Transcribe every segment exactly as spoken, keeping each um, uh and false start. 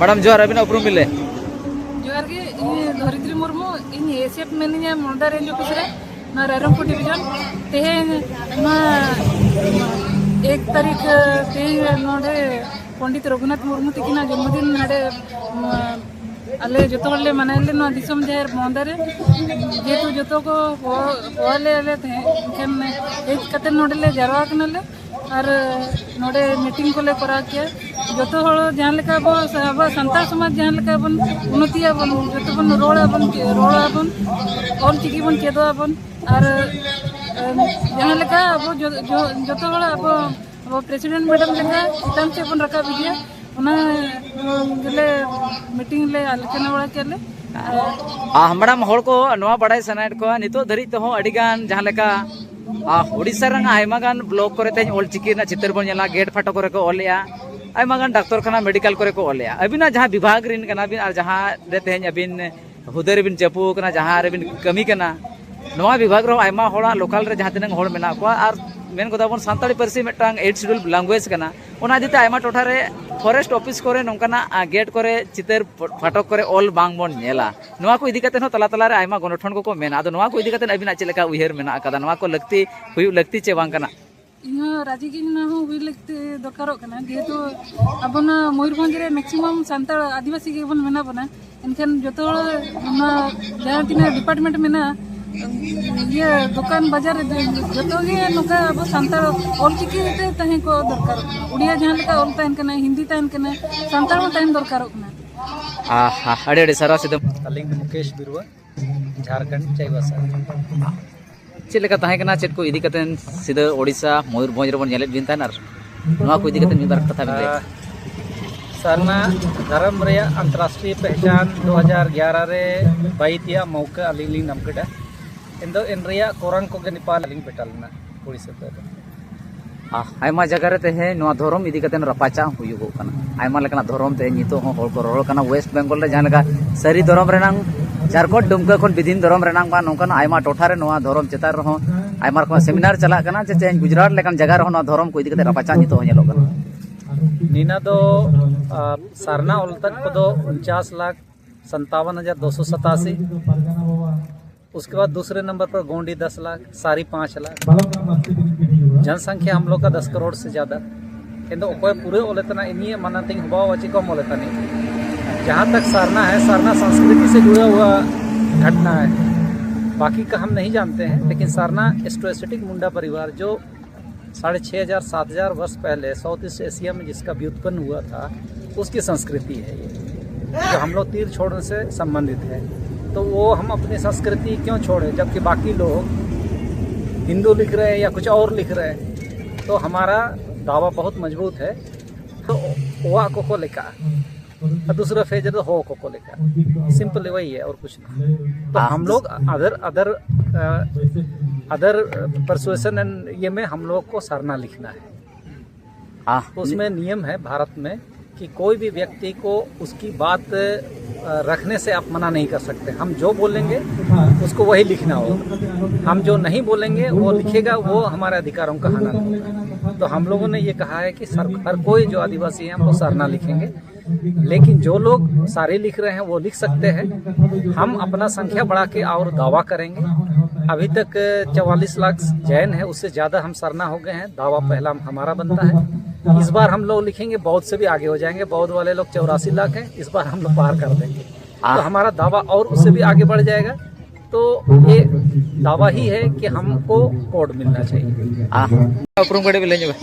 Madam ᱡᱚᱦᱟᱨ, ᱟᱹᱵᱤᱱᱟᱜ ᱩᱯᱨᱩᱢ ᱵᱤᱱ ᱞᱟᱹᱭ? ᱡᱚᱦᱟᱨ ᱜᱮ, ᱤᱧ ᱫᱷᱚᱨᱤᱛᱨᱤ ᱢᱩᱨᱢᱩ, ᱤᱧ ᱮᱥᱮᱯ ᱢᱮᱱᱟᱹᱧᱟ ᱢᱚᱲᱫᱟ ᱨᱮᱧᱡᱽ ᱚᱯᱷᱤᱥ ᱨᱮ, ᱱᱚᱣᱟ ᱨᱟᱭᱨᱚᱝᱯᱩᱨ ᱰᱤᱵᱷᱤᱡᱚᱱ᱾ ᱛᱮᱦᱮᱧ ᱱᱚᱣᱟ ᱮᱠ ᱛᱟᱹᱨᱤᱠᱷ, ᱛᱮᱦᱮᱧ ᱱᱚᱰᱮ ᱯᱚᱱᱰᱤᱛ ᱨᱚᱜᱷᱩᱱᱟᱛᱷ ᱢᱩᱨᱢᱩ ᱛᱤᱠᱤᱱᱟᱜ ᱡᱚᱱᱢᱚᱫᱤᱱ ᱱᱚᱰᱮ, ᱱᱚᱣᱟ ᱟᱞᱮ ᱡᱚᱛᱚ ᱦᱚᱲ ᱞᱮ ᱢᱟᱱᱟᱣ ᱞᱮᱫ ᱱᱚᱣᱟ ᱫᱤᱥᱚᱢ ᱡᱟᱦᱮᱨ ᱢᱚᱦᱚᱱᱫᱟ ᱨᱮ᱾ ᱡᱮᱦᱮᱛᱩ ᱡᱚᱛᱚ ᱠᱚ ᱦᱚᱦᱚ ᱦᱚᱦᱚ ᱞᱮᱫ ᱞᱮ ᱛᱟᱦᱮᱸᱫ, ᱮᱱᱠᱷᱟᱱ ᱦᱮᱡ ᱠᱟᱛᱮ ᱱᱚᱰᱮ ᱞᱮ ᱡᱟᱨᱣᱟ ᱠᱟᱱᱟᱞᱮ᱾ ᱟᱨ ᱱᱚᱰᱮ ᱢᱤᱴᱤᱝ ᱠᱚᱞᱮ ᱠᱚᱨᱟᱣ ᱠᱮᱭᱟ᱾ ᱡᱚᱛᱚ ᱦᱚᱲ ᱡᱟᱦᱟᱸ ᱞᱮᱠᱟ ᱟᱵᱚ, ᱟᱵᱚᱣᱟᱜ ᱥᱟᱱᱛᱟᱲ ᱥᱚᱢᱟᱡᱽ ᱡᱟᱦᱟᱸ ᱞᱮᱠᱟ ᱵᱚᱱ ᱩᱱᱱᱚᱛᱤᱭᱟᱵᱚᱱ, ᱡᱚᱛᱚ ᱵᱚᱱ ᱨᱚᱲ ᱟᱵᱚᱱ, ᱨᱚᱲ ᱟᱵᱚᱱ, ᱚᱞ ᱪᱤᱠᱤ ᱵᱚᱱ ᱪᱮᱫᱚᱜ ᱟᱵᱚᱱ᱾ ᱟᱨ ᱮ, ᱡᱟᱦᱟᱸ ᱞᱮᱠᱟ ᱟᱵᱚ ᱡᱚ- ᱡᱚ- ᱡᱚᱛᱚ ᱦᱚᱲ ᱟᱵᱚ, ᱟᱵᱚ ᱯᱨᱮᱥᱤᱰᱮᱱᱴ ᱢᱮᱰᱟᱢ ᱞᱮᱠᱟ ᱪᱮᱛᱟᱱ ᱥᱮᱫ ᱵᱚᱱ ᱨᱟᱠᱟᱵ ᱤᱫᱤᱭᱟ, ᱚᱱᱟ ᱜᱮᱞᱮ ᱢᱤᱴᱤᱝ ᱞᱮ ᱟᱞᱳᱪᱚᱱᱟ ᱵᱟᱲᱟ ᱠᱮᱫ ᱞᱮ᱾ ᱟᱨ ᱟᱦ, ᱢᱮᱰᱟᱢ, ᱦᱚᱲ ᱠᱚ ᱱᱚᱣᱟ ᱵᱟᱲᱟᱭ ᱥᱟᱱᱟᱭᱮᱫ ᱠᱚᱣᱟ, ᱱᱤᱛᱚᱜ ᱫᱷᱟᱹᱨᱤᱡ ᱛᱮᱦᱚᱸ ᱟᱹᱰᱤ ᱜᱟᱱ ᱡᱟᱦᱟᱸ ᱞᱮᱠᱟ, ᱟᱦ, ᱳᱰᱤᱥᱟ ᱨᱮᱱᱟᱜ ᱟᱭᱢᱟ ᱜᱟᱱ ᱵᱞᱚᱠ ᱠᱚᱨᱮ ᱛᱮᱦᱮᱧ ᱚᱞ ᱪᱤᱠᱤ ᱨᱮᱱᱟᱜ ᱪᱤᱛᱟᱹᱨ ᱵᱚᱱ ᱧᱮᱞᱟ, ᱜᱮᱴ ᱯᱷᱟᱴᱚ ᱠᱚᱨᱮ ᱠᱚ ᱚᱞᱮᱜᱼᱟ, ᱟᱭᱢᱟ ᱜᱟᱱ ᱰᱟᱠᱛᱚᱨ ᱠᱷᱟᱱᱟ, ᱢᱮᱰᱤᱠᱟᱞ ᱠᱚᱨᱮ ᱠᱚ ᱚᱞᱮᱜᱼᱟ᱾ ᱟᱹᱵᱤᱱᱟᱜ ᱡᱟᱦᱟᱸ ᱵᱤᱵᱷᱟᱜᱽ ᱨᱮᱱ ᱠᱟᱱᱟ ᱵᱤᱱ ᱟᱨ ᱡᱟᱦᱟᱸ ᱨᱮ ᱛᱮᱦᱮᱧ ᱟᱹᱵᱤᱱ ᱦᱩᱫᱟᱹ ᱨᱮᱵᱤᱱ ᱪᱟᱹᱯᱩ ᱟᱠᱟᱱᱟ, ᱡᱟᱦᱟᱸ ᱨᱮᱵᱤᱱ ᱠᱟᱹᱢᱤ ᱠᱟᱱᱟ, ᱱᱚᱣᱟ ᱵᱤᱵᱷᱟᱜᱽ ᱨᱮᱦᱚᱸ ᱟᱭᱢᱟ ᱦᱚᱲᱟᱜ ᱞᱳᱠᱟᱞ ᱨᱮ ᱡᱟᱦᱟᱸ ᱛᱤᱱᱟᱹᱜ ᱦᱚᱲ ᱢᱮᱱᱟᱜ ᱠᱚᱣᱟ, ᱟᱨ ᱢᱮᱱ ᱜᱚᱫᱟ ᱵᱚᱱ ᱥᱟᱱᱛᱟᱲᱤ ᱯᱟᱹᱨᱥᱤ ᱢᱤᱫᱴᱟᱝ ᱮᱭᱤᱴ ᱥᱤᱰᱩᱞ ᱞᱮᱝᱜᱩᱭᱮᱡᱽ ᱠᱟᱱᱟ, ᱚᱱᱟ ᱤᱫᱤ ᱛᱮ ᱟᱭᱢᱟ ᱴᱚᱴᱷᱟ ᱨᱮ ᱯᱷᱚᱨᱮᱥᱴ ᱚᱯᱷᱤᱥ ᱠᱚᱨᱮ ᱱᱚᱝᱠᱟᱱᱟᱜ, ᱟ, ᱜᱮᱴ ᱠᱚᱨᱮ ᱪᱤᱛᱟᱹᱨ ᱯᱷᱚ-, ᱯᱷᱟᱴᱚᱠ ᱠᱚᱨᱮ ᱚᱞ ᱵᱟᱝ ᱵᱚᱱ ᱧᱮᱞᱟ᱾ ᱱᱚᱣᱟ ᱠᱚ ᱤᱫᱤ ᱠᱟᱛᱮ ᱦᱚᱸ ᱛᱟᱞᱟ ᱛᱟᱞᱟ ᱨᱮ ᱟᱭᱢᱟ ᱜᱚᱱᱚᱴᱷᱚᱱ ᱠᱚᱠᱚ ᱢᱮᱱᱟ᱾ ᱟᱫᱚ ᱱᱚᱣᱟ ᱠᱚ ᱤᱫᱤ ᱠᱟᱛᱮ ᱟᱹᱵᱤᱱᱟᱜ ᱪᱮᱫ ᱞᱮᱠᱟ ᱩᱭᱦᱟᱹᱨ ᱢᱮᱱᱟᱜ ᱟᱠᱟᱫᱟ? ᱱᱚᱣᱟ ᱠᱚ ᱞᱟᱹᱠᱛᱤ ᱦᱩᱭᱩᱜ ᱞᱟᱹᱠᱛᱤ ᱪᱮ ᱵᱟᱝ ᱠᱟᱱᱟ? ᱤᱧᱦᱚᱸ ᱨᱟᱹᱡᱤ ᱜᱤᱧ, ᱱᱚᱣᱟ ᱦᱚᱸ ᱦᱩᱭ ᱞᱟᱹᱠᱛᱤ ᱫᱚᱨᱠᱟᱨᱚᱜ ᱠᱟᱱᱟ, ᱡᱮᱦᱮᱛᱩ ᱟᱵᱚ ᱱᱚᱣᱟ ᱢᱚᱭᱩᱨᱵᱷᱚᱸᱡᱽ ᱨᱮ ᱢᱮᱠᱥᱤᱢᱟᱢ ᱥᱟᱱᱛᱟᱲ ᱟᱹᱫᱤᱵᱟᱹᱥᱤ ᱜᱮᱵᱚᱱ ᱢᱮᱱᱟᱜ ᱵᱚᱱᱟ, ᱮᱱᱠᱷᱟᱱ ᱡᱚᱛᱚ ᱦᱚᱲ ᱱᱚᱣᱟ ᱡᱟᱦᱟᱸ ᱛᱤᱱᱟᱹᱜ ᱰᱤᱯᱟᱨᱴᱢᱮᱱᱴ ᱢᱮᱱᱟᱜᱼᱟ, ᱤᱭᱟᱹ ᱫᱚᱠᱟᱱ ᱵᱟᱡᱟᱨ ᱨᱮ ᱡᱚᱛᱚ ᱜᱮ ᱱᱚᱝᱠᱟ ᱟᱵᱚ ᱥᱟᱱᱛᱟᱲ ᱚᱞᱪᱤᱠᱤ ᱛᱮ ᱛᱟᱦᱮᱸ ᱠᱚ ᱫᱚᱨᱠᱟᱨᱚᱜ ᱠᱟᱱᱟ᱾ ᱩᱲᱤᱭᱟ ᱡᱟᱦᱟᱸ ᱞᱮᱠᱟ ᱚᱞ ᱛᱟᱦᱮᱱ ᱠᱟᱱᱟ, ᱦᱤᱱᱫᱤ ᱛᱟᱦᱮᱱ ᱠᱟᱱᱟ, ᱥᱟᱱᱛᱟᱲ ᱦᱚᱸ ᱛᱟᱦᱮᱱ ᱫᱚᱨᱠᱟᱨᱚᱜ ᱠᱟᱱᱟ᱾ ᱟᱦᱟ, ᱟᱹᱰᱤ ᱟᱹᱰᱤ ᱥᱟᱨᱦᱟᱣ ᱥᱤᱫᱟᱹ᱾ ᱟᱹᱞᱤᱧ ᱫᱚ ᱢᱩᱠᱮᱥ ᱵᱤᱨᱩᱣᱟ, ᱡᱷᱟᱲᱠᱷᱚᱸᱰ ᱪᱟᱭᱵᱟᱥᱟ᱾ ᱪᱮᱫ ᱞᱮᱠᱟ ᱛᱟᱦᱮᱸ ᱠᱟᱱᱟ, ᱪᱮᱫ ᱠᱚ ᱤᱫᱤ ᱠᱟᱛᱮ ᱥᱤᱫᱟᱹ ᱳᱰᱤᱥᱟ ᱢᱚᱭᱩᱨᱵᱷᱚᱸᱡᱽ ᱨᱮᱵᱚᱱ ᱧᱮᱞᱮᱫ ᱵᱤᱱ ᱛᱟᱦᱮᱱ, ᱟᱨ ᱱᱚᱣᱟ ᱠᱚ ᱤᱫᱤ ᱠᱟᱛᱮ ᱢᱤᱫ ᱵᱟᱨ ᱠᱟᱛᱷᱟ ᱵᱤᱱ ᱞᱟᱹᱭᱟ? ᱟᱦ, ᱥᱟᱨᱱᱟ ᱫᱷᱚᱨᱚᱢ ᱨᱮᱭᱟᱜ ᱟᱱᱛᱚᱨᱨᱟᱥᱴᱨᱤᱭᱚ ᱯᱮᱦᱪᱟᱱ ᱫᱩ ᱦᱟᱡᱟᱨ ᱜᱭᱟᱨᱟ ᱨᱮ ᱵᱟᱭᱤᱛ ᱨᱮᱭᱟᱜ ᱢᱚᱣᱠᱟ ᱟᱹᱞᱤᱧ ᱞᱤᱧ ᱧᱟᱢ ᱠᱮᱫᱟ᱾ ᱮᱱᱫᱚ ᱮᱱ ᱨᱮᱭᱟᱜ ᱠᱚᱨᱟᱝ ᱠᱚᱜᱮ ᱱᱮᱯᱟᱞ ᱟᱹᱞᱤᱧ ᱯᱮᱴᱟ ᱞᱮᱱᱟ ᱩᱲᱤᱥᱥᱟ ᱛᱮ᱾ ᱟᱦ, ᱟᱭᱢᱟ ᱡᱟᱭᱜᱟ ᱨᱮ ᱛᱮᱦᱮᱧ ᱱᱚᱣᱟ ᱫᱷᱚᱨᱚᱢ ᱤᱫᱤ ᱠᱟᱛᱮ ᱨᱟᱯᱟᱪᱟᱜ ᱦᱩᱭᱩᱜᱚᱜ ᱠᱟᱱᱟ᱾ ᱟᱭᱢᱟ ᱞᱮᱠᱟᱱᱟᱜ ᱫᱷᱚᱨᱚᱢ ᱛᱮᱦᱮᱧ ᱱᱤᱛᱚᱜ ᱦᱚᱸ ᱦᱚᱲ ᱠᱚ ᱨᱚᱲ ᱠᱟᱱᱟ᱾ ᱳᱭᱮᱥᱴ ᱵᱮᱝᱜᱚᱞ ᱨᱮ ᱡᱟᱦᱟᱸ ᱞᱮᱠᱟ ᱥᱟᱹᱨᱤ ᱫᱷᱚᱨᱚᱢ ᱨᱮᱱᱟᱝ ᱡᱷᱟᱲᱠᱷᱚᱸᱰ ᱰᱩᱢᱠᱟᱹ ᱠᱷᱚᱱ ᱵᱤᱫᱷᱤᱱ ᱫᱷᱚᱨᱚᱢ ᱨᱮᱱᱟᱝ ᱵᱟᱝ ᱱᱚᱝᱠᱟᱱᱟᱜ ᱟᱭᱢᱟ ᱴᱚᱴᱷᱟ ᱨᱮ ᱱᱚᱣᱟ ᱫᱷᱚᱨᱚᱢ ᱪᱮᱛᱟᱱ ᱨᱮᱦᱚᱸ ᱟᱭᱢᱟ ᱨᱚᱠᱚᱢ ᱥᱮᱢᱤᱱᱟᱨ ᱪᱟᱞᱟᱜ ᱠᱟᱱᱟ, ᱡᱮ ᱛᱮᱦᱮᱧ ᱜᱩᱡᱽᱨᱟᱴ ᱞᱮᱠᱟᱱ ᱡᱟᱭᱜᱟ ᱨᱮᱦᱚᱸ ᱱᱚᱣᱟ ᱫᱷᱚᱨᱚᱢ ᱠᱚ ᱤᱫᱤ ᱠᱟᱛᱮ ᱨᱟᱯᱟᱪᱟᱜ ᱱᱤᱛᱚᱜ ᱦᱚᱸ ᱧᱮᱞᱚᱜ ᱠᱟᱱᱟ᱾ ᱱᱤᱱᱟ ᱫᱚ ᱟᱨ ᱥᱟᱨᱱᱟ ᱚᱞ ᱛᱟᱠ ᱠᱚᱫᱚ ᱩᱱᱪᱟᱥ ᱞᱟᱠᱷ ᱥᱟᱱᱛᱟᱣᱟᱱ ᱦᱟᱡᱟᱨ ᱫᱩᱥᱚ ᱥᱟᱛᱟᱥᱤ᱾ उसके बाद दूसरे नंबर पर गोंडी दस लाख, सारी पाँच लाख। जनसंख्या हम लोग का दस करोड़ से ज़्यादा। ᱠᱤᱱᱛᱩ ᱚᱠᱚᱭ ᱯᱩᱨᱟᱹ ᱚᱞᱮ ᱛᱟᱦᱮᱱᱟ, ᱤᱧ ᱢᱟᱱᱟᱛᱤᱧ ᱦᱚᱵᱟᱣᱟ ᱪᱮᱫ ᱠᱚᱢ ᱚᱞᱮ ᱛᱟᱦᱮᱱᱟ᱾ जहाँ तक सरना है, सरना संस्कृति से जुड़ा हुआ घटना है। बाकी का हम नहीं जानते हैं, लेकिन सरना स्टोएसिटिक मुंडा परिवार जो साढ़े छः हज़ार, सात हज़ार वर्ष पहले साउथ ईस्ट एशिया में जिसका व्युत्पन्न हुआ था, उसकी संस्कृति है ये, जो हम लोग तीर छोड़ने से संबंधित है। तो वो हम अपनी संस्कृति क्यों छोड़े, जबकि बाकी लोग हिंदू लिख रहे हैं या कुछ और लिख रहे हैं, तो हमारा दावा बहुत मजबूत है। तो ᱚᱣᱟᱜ ᱠᱚᱠᱚ ᱞᱮᱠᱟ, ᱟᱨ ᱫᱩᱥᱨᱟ ᱯᱷᱮᱡᱽ ᱨᱮᱫᱚ ᱦᱚ ᱠᱚᱠᱚ ᱞᱮᱠᱟ᱾ सिंपल वही है और कुछ नहीं। तो हम लोग other other other persuasion and ये में हम लोग को सरना लिखना है। हाँ। उसमें नियम है भारत में कि कोई भी व्यक्ति को उसकी बात अ, रखने से आप मना नहीं कर सकते। हम जो बोलेंगे, उसको वही लिखना होगा। हम जो नहीं बोलेंगे, वो लिखेगा, वो हमारे अधिकारों का हनन होगा। तो हम लोगों ने ये कहा है कि सर, हर कोई जो आदिवासी है, हम वो सरना लिखेंगे। लेकिन जो लोग सारे लिख रहे हैं, वो लिख सकते हैं। हम अपना संख्या बढ़ा के और दावा करेंगे। अभी तक चवालीस लाख जैन है, उससे ज़्यादा हम सरना हो गए हैं। दावा पहला हमारा बनता है। इस बार हम लोग लिखेंगे, बौद्ध से भी आगे हो जाएंगे। बौद्ध वाले लोग चौरासी लाख हैं, इस बार हम लोग पार कर देंगे। तो हमारा दावा और उससे भी आगे बढ़ जाएगा। तो ये दावा ही है कि हमको कोड मिलना चाहिए। ᱩᱯᱨᱩᱢ ᱠᱟᱹᱴᱤᱡ ᱵᱤᱱ ᱞᱟᱹᱭ ᱧᱚᱜᱟ᱾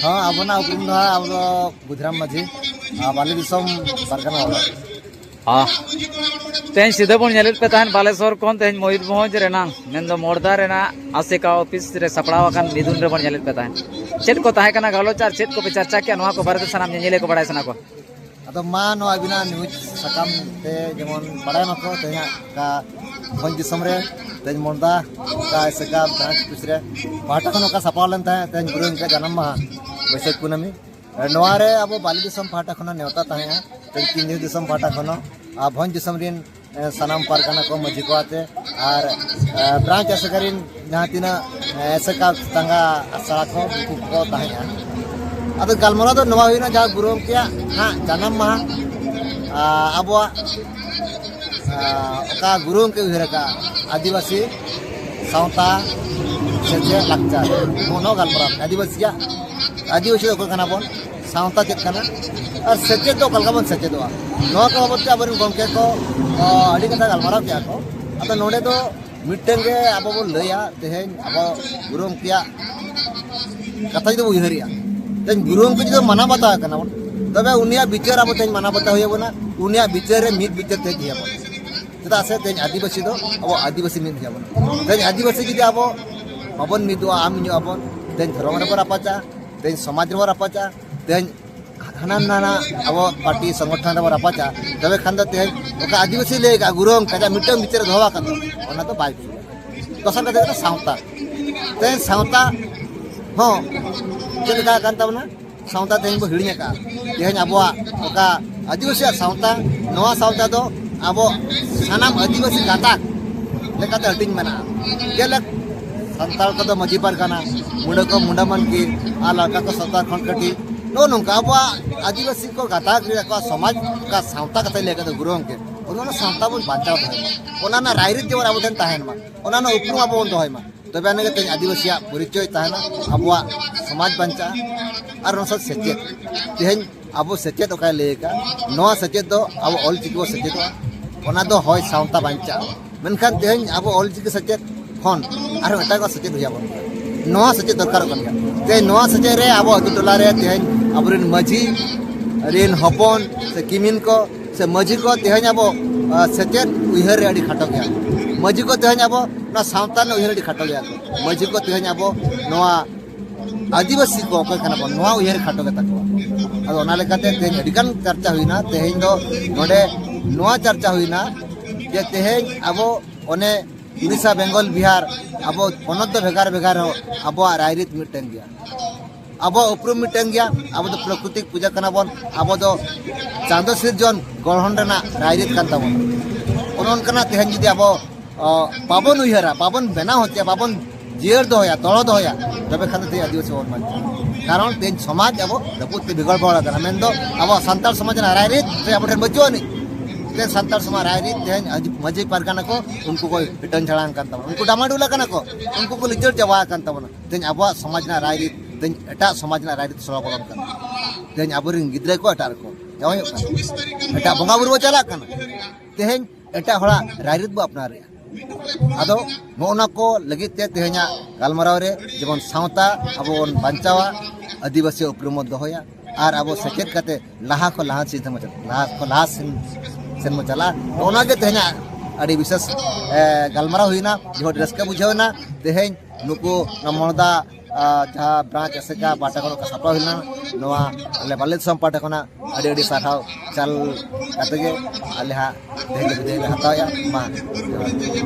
ᱦᱮᱸ, ᱟᱵᱚᱱᱟᱜ ᱩᱯᱨᱩᱢ ᱫᱚ ᱦᱟᱸᱜ ᱟᱵᱚ ᱫᱚ ᱵᱩᱫᱷᱨᱟᱢ ᱢᱟᱹᱡᱷᱤ ᱟᱨ ᱵᱟᱞᱤ ᱫᱤᱥᱚᱢ ᱯᱟᱨᱜᱟᱱᱟ ᱵᱟᱵᱟ᱾ ᱦᱚᱸ᱾ ᱛᱮᱦᱮᱧ ᱥᱤᱫᱷᱟᱹ ᱵᱚᱱ ᱧᱮᱞᱮᱫ ᱯᱮ ᱛᱟᱦᱮᱸᱫ ᱵᱟᱞᱮᱥᱚᱨ ᱠᱷᱚᱱ ᱛᱮᱦᱮᱧ ᱢᱚᱭᱩᱨᱵᱷᱚᱸᱡᱽ ᱨᱮᱱᱟᱜ ᱢᱮᱱᱫᱚ ᱢᱚᱲᱫᱟ ᱨᱮᱱᱟᱜ ᱟᱥᱮᱠᱟ ᱚᱯᱷᱤᱥ ᱨᱮ ᱥᱟᱯᱲᱟᱣ ᱟᱠᱟᱱ ᱢᱤᱫᱩᱱ ᱨᱮᱵᱚᱱ ᱧᱮᱞᱮᱫ ᱯᱮ ᱛᱟᱦᱮᱸᱫ᱾ ᱪᱮᱫ ᱠᱚ ᱛᱟᱦᱮᱸ ᱠᱟᱱᱟ ᱜᱟᱞᱚᱪ ᱟᱨ ᱪᱮᱫ ᱠᱚᱯᱮ ᱪᱟᱨᱪᱟ ᱠᱮᱜᱼᱟ, ᱱᱚᱣᱟ ᱠᱚ ᱵᱟᱨᱮᱛᱮ ᱥᱟᱱᱟᱢ ᱧᱮᱧᱮᱞᱤᱭᱟᱹ ᱠᱚ ᱵᱟᱲᱟᱭ ᱥᱟᱱᱟ ᱠᱚᱣᱟ᱾ ᱟᱫᱚ ᱢᱟ ᱱᱚᱣᱟ ᱟᱹᱵᱤᱱᱟᱜ ᱱᱤᱭᱩᱡᱽ ᱥᱟᱠᱟᱢ ᱛᱮ ᱡᱮᱢᱚᱱ ᱵᱟᱲᱟᱭ ᱢᱟᱠᱚ ᱛᱮᱦᱮᱧᱟᱜ ᱚᱠᱟ ᱵᱷᱚᱸᱡᱽ ᱫᱤᱥᱚᱢ ᱨᱮ ᱛᱮᱦᱮᱧ ᱢᱚᱲᱫᱟ ᱚᱠᱟ ᱟᱥᱮᱠᱟ ᱵᱨᱟᱧᱪ ᱚᱯᱷᱤᱥ ᱨᱮ ᱯᱟᱦᱴᱟ ᱠᱷᱚᱱ ᱚᱠᱟ ᱥᱟᱯᱲᱟᱣ ᱞᱮᱱ ᱛᱟᱦᱮᱸᱫ ᱛᱮᱦᱮᱧ ᱜᱩᱨᱩ ᱜᱚᱢᱠᱮ ᱡᱟᱱᱟᱢ ᱢᱟᱦᱟ ᱵᱟᱹᱭᱥᱟᱹᱠᱷ ᱠᱩᱱᱟᱹᱢᱤ᱾ ᱱᱚᱣᱟ ᱨᱮ ᱟᱵᱚ ᱵᱟᱞᱤ ᱫᱤᱥᱚᱢ ᱯᱟᱦᱴᱟ ᱠᱷᱚᱱ ᱱᱮᱣᱛᱟ ᱛᱟᱦᱮᱸᱜᱼᱟ᱾ ᱛᱮᱦᱮᱧ ᱠᱤᱧᱡᱷᱤᱨ ᱫᱤᱥᱚᱢ ᱯᱟᱦᱴᱟ ᱠᱷᱚᱱ ᱟᱨ ᱵᱷᱚᱸᱡᱽ ᱫᱤᱥᱚᱢ ᱨᱮᱱ ᱮ, ᱥᱟᱱᱟᱢ ᱯᱟᱨᱜᱟᱱᱟ ᱠᱚ ᱢᱟᱹᱡᱷᱤ ᱠᱚ ᱟᱛᱮ ᱟᱨ ᱮ, ᱵᱨᱟᱧᱪ ᱟᱥᱮᱠᱟ ᱨᱮᱱ ᱡᱟᱦᱟᱸ ᱛᱤᱱᱟᱹᱜ ᱮ, ᱟᱥᱮᱠᱟ ᱛᱟᱸᱜᱟ ᱟᱥᱲᱟ ᱠᱚ ᱩᱱᱠᱩ ᱠᱚ ᱛᱟᱦᱮᱸᱜᱼᱟ᱾ ᱟᱫᱚ ᱜᱟᱞᱢᱟᱨᱟᱣ ᱫᱚ ᱱᱚᱣᱟ ᱦᱩᱭᱱᱟ, ᱡᱟᱦᱟᱸ ᱜᱩᱨᱩ ᱜᱚᱢᱠᱮᱭᱟᱜ ᱦᱟᱸᱜ ᱡᱟᱱᱟᱢ ᱢᱟᱦᱟ, ᱟᱨ ᱟᱵᱚᱣᱟᱜ, ᱟᱨ ᱚᱠᱟ ᱜᱩᱨᱩ ᱜᱚᱢᱠᱮ ᱩᱭᱦᱟᱹᱨ ᱟᱠᱟᱫᱼᱟ ᱟᱹᱫᱤᱵᱟᱹᱥᱤ ᱥᱟᱶᱛᱟ, ᱥᱮᱪᱮᱫ, ᱞᱟᱠᱪᱟᱨ, ᱱᱚᱜᱼᱚ ᱱᱚᱣᱟ ᱜᱟᱞᱢᱟᱨᱟᱣ ᱟᱹᱫᱤᱵᱟᱹᱥᱤᱭᱟᱜ, ᱟᱹᱫᱤᱵᱟᱹᱥᱤ ᱫᱚ ᱚᱠᱚᱭ ᱠᱟᱱᱟ ᱵᱚᱱ, ᱥᱟᱶᱛᱟ ᱪᱮᱫ ᱠᱟᱱᱟ, ᱟᱨ ᱥᱮᱪᱮᱫ ᱫᱚ ᱚᱠᱟ ᱞᱮᱠᱟ ᱵᱚᱱ ᱥᱮᱪᱮᱫᱚᱜᱼᱟ, ᱱᱚᱣᱟ ᱠᱚ ᱵᱟᱵᱚᱫ ᱛᱮ ᱟᱵᱚᱨᱮᱱ ᱜᱚᱢᱠᱮ ᱠᱚ, ᱚ, ᱟᱹᱰᱤ ᱠᱟᱛᱷᱟ ᱜᱟᱞᱢᱟᱨᱟᱣ ᱠᱮᱜᱼᱟ ᱠᱚ᱾ ᱟᱫᱚ ᱱᱚᱰᱮ ᱫᱚ ᱢᱤᱫᱴᱟᱝ ᱜᱮ ᱟᱵᱚ ᱵᱚᱱ ᱞᱟᱹᱭᱟ, ᱛᱮᱦᱮᱧ ᱟᱵᱚ ᱜᱩᱨᱩ ᱜᱚᱢᱠᱮᱭᱟᱜ ᱠᱟᱛᱷᱟ ᱡᱩᱫᱤ ᱵᱚᱱ ᱩᱭᱦᱟᱹᱨᱮᱜᱼᱟ, ᱛᱮᱦᱮᱧ ᱜᱩᱨᱩ ᱜᱚᱢᱠᱮ ᱡᱩᱫᱤ ᱢᱟᱱᱟᱣ ᱵᱟᱛᱟᱣ ᱠᱟᱱᱟ ᱵᱚᱱ, ᱛᱚᱵᱮ ᱩᱱᱤᱭᱟᱜ ᱵᱤᱪᱟᱹᱨ ᱟᱵᱚ ᱛᱮᱦᱮᱧ ᱢᱟᱱᱟᱣ ᱵᱟᱛᱟᱣ ᱦᱩᱭ ᱟᱵᱚᱱᱟ, ᱩᱱᱤᱭᱟᱜ ᱵᱤᱪᱟᱹᱨ ᱨᱮ ᱢᱤᱫ ᱵᱤᱪᱟᱹᱨ ᱛᱮᱦᱮᱧ ᱦᱩᱭ ᱟᱵᱚᱱᱟ᱾ ᱪᱮᱫᱟᱜ ᱥᱮ ᱛᱮᱦᱮᱧ ᱟᱹᱫᱤᱵᱟᱹᱥᱤ ᱫᱚ ᱟᱵᱚ ᱟᱹᱫᱤᱵᱟᱹᱥᱤ ᱢᱤᱫ ᱦᱩᱭ ᱟᱵᱚᱱᱟ᱾ ᱛᱮᱦᱮᱧ ᱟᱹᱫᱤᱵᱟᱹᱥᱤ ᱡᱩᱫᱤ ᱟᱵᱚ ᱵᱟᱵᱚᱱ ᱢᱤᱫᱚᱜᱼᱟ, ᱟᱢ ᱤᱧᱚᱜ ᱟᱵᱚᱱ, ᱛᱮᱦᱮᱧ ᱫᱷᱚᱨᱚᱢ ᱨᱮᱵᱚᱱ ᱨᱟᱯᱟᱪᱟ, ᱛᱮᱦᱮᱧ ᱥᱚᱢᱟᱡᱽ ᱨᱮᱵᱚᱱ ᱨᱟᱯᱟᱪᱟ, ᱛᱮᱦᱮᱧ ᱦᱟᱱᱟ ᱱᱟᱱᱟ ᱟᱵᱚ ᱯᱟᱨᱴᱤ ᱥᱚᱝᱜᱚᱴᱷᱚᱱ ᱨᱮᱵᱚᱱ ᱨᱟᱯᱟᱪᱟ, ᱛᱚᱵᱮ ᱠᱷᱟᱱ ᱫᱚ ᱛᱮᱦᱮᱧ ᱚᱠᱟ ᱟᱹᱫᱤᱵᱟᱹᱥᱤ ᱞᱟᱹᱭ ᱟᱠᱟᱫ ᱜᱩᱨᱩ ᱜᱚᱢᱠᱮ ᱟᱡᱟᱜ ᱢᱤᱫᱴᱟᱝ ᱵᱤᱪᱟᱹᱨ ᱮ ᱫᱚᱦᱚ ᱟᱠᱟᱫ ᱫᱚ, ᱚᱱᱟ ᱫᱚ ᱵᱟᱭ ᱯᱩᱨᱟᱹᱜᱼᱟ᱾ ᱫᱚᱥᱟᱨ ᱠᱟᱛᱷᱟ ᱦᱩᱭᱩᱜ ᱠᱟᱱᱟ ᱥᱟᱶᱛᱟ᱾ ᱛᱮᱦᱮᱧ ᱥᱟᱶᱛᱟ ᱦᱚᱸ ᱪᱮᱫ ᱞᱮᱠᱟ ᱠᱟᱱ ᱛᱟᱵᱚᱱᱟ? ᱥᱟᱶᱛᱟ ᱛᱮᱦᱮᱧ ᱵᱚ ᱦᱤᱲᱤᱧ ᱟᱠᱟᱫᱼᱟ᱾ ᱛᱮᱦᱮᱧ ᱟᱵᱚᱣᱟᱜ ᱚᱠᱟ ᱟᱹᱫᱤᱵᱟᱹᱥᱤᱭᱟᱜ ᱥᱟᱶᱛᱟ, ᱱᱚᱣᱟ ᱥᱟᱶᱛᱟ ᱫᱚ ᱟᱵᱚ ᱥᱟᱱᱟᱢ ᱟᱹᱫᱤᱵᱟᱹᱥᱤ ᱜᱟᱛᱟᱠ ᱞᱮᱠᱟᱛᱮ ᱦᱟᱹᱴᱤᱧ ᱢᱮᱱᱟᱜᱼᱟ᱾ ᱡᱮᱞᱮᱠ ᱥᱟᱱᱛᱟᱲ ᱠᱚᱫᱚ ᱢᱟᱹᱡᱷᱤ ᱯᱟᱨᱜᱟᱱᱟ, ᱢᱩᱰᱟᱹ ᱠᱚ ᱢᱩᱰᱟᱹ ᱢᱟᱱᱠᱤ, ᱟᱨ ᱞᱟᱲᱠᱟ ᱠᱚ ᱥᱟᱱᱛᱟᱲ ᱠᱷᱚᱱ ᱠᱟᱹᱴᱤᱡ᱾ ᱱᱚᱜᱼᱚ ᱱᱚᱝᱠᱟ ᱟᱵᱚᱣᱟᱜ ᱟᱹᱫᱤᱵᱟᱹᱥᱤ ᱠᱚ ᱜᱟᱛᱟᱠ ᱨᱮ ᱟᱠᱚᱣᱟᱜ ᱥᱚᱢᱟᱡᱽ, ᱚᱠᱟ ᱥᱟᱶᱛᱟ ᱠᱟᱛᱷᱟᱭ ᱞᱟᱹᱭ ᱟᱠᱟᱫ ᱫᱚ ᱜᱩᱨᱩ ᱜᱚᱢᱠᱮ, ᱚᱱᱟ ᱥᱟᱶᱛᱟ ᱵᱚᱱ ᱵᱟᱧᱪᱟᱣ ᱫᱚᱦᱚᱭ ᱢᱟ, ᱚᱱᱟ ᱨᱮᱱᱟᱜ ᱨᱟᱭᱨᱤᱛ ᱡᱮᱢᱚᱱ ᱟᱵᱚ ᱴᱷᱮᱱ ᱛᱟᱦᱮᱱ ᱢᱟ, ᱚᱱᱟ ᱨᱮᱱᱟᱜ ᱩᱯᱨᱩᱢ ᱟᱵᱚ ᱵᱚᱱ ᱫᱚᱦᱚᱭ ᱢᱟ᱾ ᱛᱚᱵᱮ ᱟᱹᱱᱤᱡ ᱜᱮ ᱛᱮᱦᱮᱧ ᱟᱹᱫᱤᱵᱟᱹᱥᱤᱭᱟᱜ ᱯᱚᱨᱤᱪᱚᱭ ᱛᱟᱦᱮᱱᱟ, ᱟᱵᱚᱣᱟᱜ ᱥᱚᱢᱟᱡᱽ ᱵᱟᱧᱪᱟᱜᱼᱟ ᱟᱨ ᱚᱱᱟ ᱥᱟᱶ ᱥᱮᱪᱮᱫ᱾ ᱛᱮᱦᱮᱧ ᱟᱵᱚ ᱥᱮᱪᱮᱫ ᱚᱠᱟᱭ ᱞᱟᱹᱭ ᱟᱠᱟᱫ, ᱱᱚᱣᱟ ᱥᱮᱪᱮᱫ ᱫᱚ ᱟᱵᱚ ᱚᱞ ᱪᱤᱠᱤ ᱵᱚ ᱥᱮᱪᱮᱫᱚᱜᱼᱟ, ᱚᱱᱟ ᱫᱚ ᱦᱚᱭ ᱥᱟᱶᱛᱟ ᱵᱟᱧᱪᱟᱜᱼᱟ᱾ ᱢᱮᱱᱠᱷᱟᱱ ᱛᱮᱦᱮᱧ ᱟᱵᱚ ᱚᱞ ᱪᱤᱠᱤ ᱥᱮᱪᱮᱫ ᱠᱷᱚᱱ ᱟᱨᱦᱚᱸ ᱮᱴᱟᱜᱟᱜ ᱥᱮᱪᱮᱫ ᱦᱩᱭ ᱟᱵᱚᱱ ᱠᱟᱱᱟ᱾ ᱱᱚᱣᱟ ᱥᱮᱪᱮᱫ ᱫᱚᱨᱠᱟᱨᱚᱜ ᱠᱟᱱ ᱜᱮᱭᱟ᱾ ᱛᱮᱦᱮᱧ ᱱᱚᱣᱟ ᱥᱮᱪᱮᱫ ᱨᱮ ᱟᱵᱚ ᱟᱹᱛᱩ ᱴᱚᱞᱟ ᱨᱮ ᱛᱮᱦᱮᱧ ᱟᱵᱚᱨᱮᱱ ᱢᱟᱹᱡᱷᱤ ᱨᱮᱱ ᱦᱚᱯᱚᱱ ᱥᱮ ᱠᱤᱢᱤᱱ ᱠᱚ ᱥᱮ ᱢᱟᱹᱡᱷᱤ ᱠᱚ ᱛᱮᱦᱮᱧ ᱟᱵᱚ, ᱟ, ᱥᱮᱪᱮᱫ ᱩᱭᱦᱟᱹᱨ ᱨᱮ ᱟᱹᱰᱤ ᱠᱷᱟᱴᱚ ᱜᱮᱭᱟ᱾ ᱢᱟᱹᱡᱷᱤ ᱠᱚ ᱛᱮᱦᱮᱧ ᱟᱵᱚ ᱱᱚᱣᱟ ᱥᱟᱶᱛᱟ ᱨᱮᱱᱟᱜ ᱩᱭᱦᱟᱹᱨ ᱟᱹᱰᱤ ᱠᱷᱟᱴᱚ ᱜᱮᱭᱟ ᱠᱚ᱾ ᱢᱟᱹᱡᱷᱤ ᱠᱚ ᱛᱮᱦᱮᱧ ᱟᱵᱚ ᱱᱚᱣᱟ ᱟᱹᱫᱤᱵᱟᱹᱥᱤ ᱠᱚ ᱚᱠᱚᱭ ᱠᱟᱱᱟ ᱵᱚᱱ, ᱱᱚᱣᱟ ᱩᱭᱦᱟᱹᱨ ᱠᱷᱟᱴᱚ ᱜᱮᱛᱟ ᱠᱚᱣᱟ᱾ ᱟᱫᱚ ᱚᱱᱟ ᱞᱮᱠᱟᱛᱮ ᱛᱮᱦᱮᱧ ᱟᱹᱰᱤᱜᱟᱱ ᱪᱟᱨᱪᱟ ᱦᱩᱭᱱᱟ᱾ ᱛᱮᱦᱮᱧ ᱫᱚ ᱱᱚᱰᱮ ᱱᱚᱣᱟ ᱪᱟᱨᱪᱟ ᱦᱩᱭᱱᱟ ᱡᱮ ᱛᱮᱦᱮᱧ ᱟᱵᱚ ᱚᱱᱮ ᱩᱲᱤᱥᱥᱟ, ᱵᱮᱝᱜᱚᱞ, ᱵᱤᱦᱟᱨ ᱟᱵᱚ ᱯᱚᱱᱚᱛ ᱫᱚ ᱵᱷᱮᱜᱟᱨ ᱵᱷᱮᱜᱟᱨ ᱨᱮᱦᱚᱸ ᱟᱵᱚᱣᱟᱜ ᱨᱟᱭᱨᱤᱛ ᱢᱤᱫᱴᱮᱱ ᱜᱮᱭᱟ᱾ ᱟᱵᱚᱣᱟᱜ ᱩᱯᱨᱩᱢ ᱢᱤᱫᱴᱮᱱ ᱜᱮᱭᱟ᱾ ᱟᱵᱚ ᱫᱚ ᱯᱨᱟᱠᱨᱤᱛᱤᱠ ᱯᱩᱡᱟᱹ ᱠᱟᱱᱟ ᱵᱚᱱ᱾ ᱟᱵᱚ ᱫᱚ ᱪᱟᱸᱫᱚ ᱥᱤᱨᱡᱚᱱ ᱜᱚᱲᱦᱚᱱ ᱨᱮᱱᱟᱜ ᱨᱟᱭᱨᱤᱛ ᱠᱟᱱ ᱛᱟᱵᱚᱱᱟ᱾ ᱚᱱᱮ ᱚᱱᱠᱟᱱᱟᱜ ᱛᱮᱦᱮᱧ ᱡᱩᱫᱤ ᱟᱵᱚ, ᱚ, ᱵᱟᱵᱚᱱ ᱩᱭᱦᱟᱹᱨᱟ, ᱵᱟᱵᱚᱱ ᱵᱮᱱᱟᱣ ᱦᱚᱪᱚᱭᱟ, ᱵᱟᱵᱚᱱ ᱡᱤᱭᱟᱹᱲ ᱫᱚᱦᱚᱭᱟ, ᱫᱚᱦᱚ ᱫᱚᱦᱚᱭᱟ, ᱛᱚᱵᱮ ᱠᱷᱟᱱ ᱫᱚ ᱛᱮᱦᱮᱧ ᱟᱹᱫᱤᱵᱟᱹᱥᱤ ᱵᱟᱵᱚᱱ ᱵᱟᱧᱪᱟᱜᱼᱟ᱾ ᱠᱟᱨᱚᱱ ᱛᱮᱦᱮᱧ ᱥᱚᱢᱟᱡᱽ ᱟᱵᱚ ᱨᱟᱹᱯᱩᱫ ᱛᱮ ᱵᱤᱜᱚᱲ ᱵᱚᱲ ᱟᱠᱟᱱᱟ, ᱢᱮᱱᱫᱚ ᱟᱵᱚᱣᱟᱜ ᱥᱟᱱᱛᱟᱲ ᱥᱚᱢᱟᱡᱽ ᱨᱮᱱᱟᱜ ᱨᱟᱭᱨᱤᱛ ᱛᱮ ᱟᱵᱚ ᱴᱷᱮᱱ ᱵᱟᱹᱪᱩᱜ ᱟᱹᱱᱤᱡ᱾ ᱛᱮ ᱥᱟᱱᱛᱟᱲ ᱥᱚᱢᱟᱡᱽ ᱨᱟᱭᱨᱤᱛ ᱛᱮᱦᱮᱧ ᱢᱟᱹᱡᱷᱤ ᱯᱟᱨᱜᱟᱱᱟ ᱠᱚ ᱩᱱᱠᱩ ᱠᱚ ᱦᱤᱴᱟᱹᱝ ᱡᱷᱟᱲᱟᱝ ᱠᱟᱱ ᱛᱟᱵᱚᱱᱟ, ᱩᱱᱠᱩ ᱰᱟᱢᱟᱰᱩᱞ ᱟᱠᱟᱱᱟ ᱠᱚ, ᱩᱱᱠᱩ ᱠᱚ ᱞᱤᱪᱟᱹᱲ ᱪᱟᱵᱟ ᱟᱠᱟᱱ ᱛᱟᱵᱚᱱᱟ᱾ ᱛᱮᱦᱮᱧ ᱟᱵᱚᱣᱟᱜ ᱥᱚᱢᱟᱡᱽ ᱨᱮᱱᱟᱜ ᱨᱟᱭᱨᱤᱛ ᱛᱮᱦᱮᱧ ᱮᱴᱟᱜ ᱥᱚᱢᱟᱡᱽ ᱨᱮᱱᱟᱜ ᱨᱟᱭᱨᱤᱛ ᱥᱚᱲᱚ ᱵᱚᱞᱚᱱ ᱠᱟᱱᱟ᱾ ᱛᱮᱦᱮᱧ ᱟᱵᱚᱨᱮᱱ ᱜᱤᱫᱽᱨᱟᱹ ᱠᱚ ᱮᱴᱟᱜ ᱨᱚᱠᱚᱢ ᱡᱟᱶᱟᱭᱚᱜ ᱠᱟᱱᱟ, ᱮᱴᱟᱜ ᱵᱚᱸᱜᱟ ᱵᱩᱨᱩ ᱵᱚ ᱪᱟᱞᱟᱜ ᱠᱟᱱᱟ, ᱛᱮᱦᱮᱧ ᱮᱴᱟᱜ ᱦᱚᱲᱟᱜ ᱨᱟᱭᱨᱤᱛ ᱵᱚ ᱟᱯᱱᱟᱨᱮᱜᱼᱟ᱾ ᱟᱫᱚ ᱱᱚᱜᱼᱚ ᱱᱟ ᱠᱚ ᱞᱟᱹᱜᱤᱫ ᱛᱮ ᱛᱮᱦᱮᱧᱟᱜ ᱜᱟᱞᱢᱟᱨᱟᱣ ᱨᱮ ᱡᱮᱢᱚᱱ ᱥᱟᱶᱛᱟ ᱟᱵᱚ ᱵᱚᱱ ᱵᱟᱧᱪᱟᱣᱟ, ᱟᱹᱫᱤᱵᱟᱹᱥᱤ ᱩᱯᱨᱩᱢ ᱵᱚᱱ ᱫᱚᱦᱚᱭᱟ, ᱟᱨ ᱟᱵᱚ ᱥᱮᱪᱮᱫ ᱠᱟᱛᱮ ᱞᱟᱦᱟ ᱠᱷᱚᱱ ᱞᱟᱦᱟ ᱥᱮᱱ ᱵᱚᱱ ᱪᱟᱞᱟᱜᱼᱟ, ᱞᱟᱦᱟ ᱠᱷᱚᱱ ᱞᱟᱦᱟ ᱥᱮᱱ, ᱥᱮᱱ ᱵᱚᱱ ᱪᱟᱞᱟᱜᱼᱟ᱾ ᱱᱚᱜᱼᱚ ᱱᱟ ᱜᱮ ᱛᱮᱦᱮᱧᱟᱜ ᱟᱹᱰᱤ ᱵᱤᱥᱮᱥ, ᱮ, ᱜᱟᱞᱢᱟᱨᱟᱣ ᱦᱩᱭᱱᱟ, ᱡᱮ ᱟᱹᱰᱤ ᱨᱟᱹᱥᱠᱟᱹ ᱵᱩᱡᱷᱟᱹᱣ ᱮᱱᱟ᱾ ᱛᱮᱦᱮᱧ ᱱᱩᱠᱩ ᱱᱚᱣᱟ ᱢᱚᱲᱫᱟ, ᱟ, ᱡᱟᱦᱟᱸ ᱵᱨᱟᱧᱪ ᱟᱥᱮᱠᱟ ᱯᱟᱦᱴᱟ ᱠᱷᱚᱱ ᱥᱟᱯᱲᱟᱣ ᱦᱩᱭ ᱞᱮᱱᱟ, ᱱᱚᱣᱟ ᱟᱞᱮ ᱵᱟᱞᱮ ᱫᱤᱥᱚᱢ ᱯᱟᱦᱴᱟ ᱠᱷᱚᱱᱟᱜ ᱟᱹᱰᱤ ᱟᱹᱰᱤ ᱥᱟᱨᱦᱟᱣ ᱪᱟᱞ ᱠᱟᱛᱮ ᱜᱮ ᱟᱞᱮ ᱦᱟᱸᱜ ᱛᱮᱦᱮᱧ ᱫᱚ ᱵᱤᱫᱟᱹᱭ ᱞᱮ ᱦᱟᱛᱟᱣᱮᱜᱼᱟ᱾ ᱢᱟ ᱡᱚᱦᱟᱨ᱾